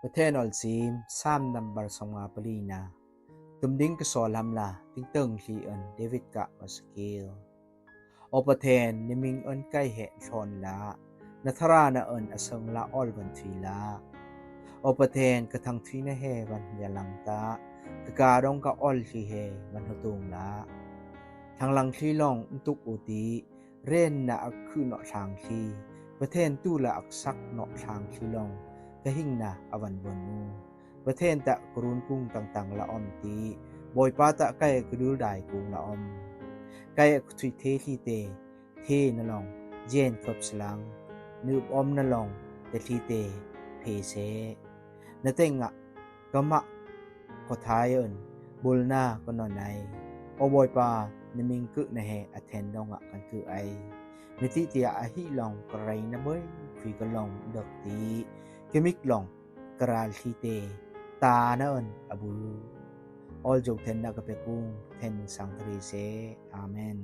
ປະເທນອອນຊີມ ຊາມນຳບາຣະສອງມາປະລີນາ ຕຸມດິງກະຊໍລຳລາ ຕິງເຕີງທີ່ເອີ້ນເດວິດກະມາສະເກລ. ໂອປະເທນ ນິມິງເອີ້ນໄກ່ແຮະຊອນລາ ນະທະຣານະເອີ້ນອະເຊີງລາອອນວັນທວຍລາ. ໂອປະເທນ ກະທັງທວຍນະແຮວັນຍາລັງຕາ ກະກາດົງກະອອນທີ່ແຮວັນຫູຕຸງລາ ທາງລັງທີ່ລອງອຸຕຸກອູຕີ ເຣນນະອັກຄືເນາະທາງທີ່ ປະເທນຕູລະອັກສັກເນາະທາງທີ່ລອງ ກະຫິງນະອະວັນບົນອູ ປະເທນຕະກະຣູນກຸງຕັງໆລະອອມຕີ ບອຍປາຕະໄກ່ກະດູລດາຍກຸງລະອອມ ໄກ່ອະຄຸທຸຍເທທີ່ເຕ ເທນະລອງ ເຢນເກີບສະລັງ ນຶບອອມນະລອງ ເຕທີ່ເຕ ເພເຊ ນະເຕັງງະ ກະມະ ຂໍທາຍເອີ້ນ ບຸນນາກະນອນໄນ ໂອບອຍປາ ນະມິງກຶນະແຮ ອະແທນດອງອະກັນກຶໄອ ນະຕິເຕຍອະຫິລອງ ກະໄລນະເບີຍ ຄຸຍກະລອງ ເດິກຕີ ກະມິກລອງ ກະຣານທີ່ເຕ ຕານະເອີ້ນ ອະບື ອອນຈົງແທນນະກະເປກຸງ ແທນສັງທະເຣເຊ ອາເມນ.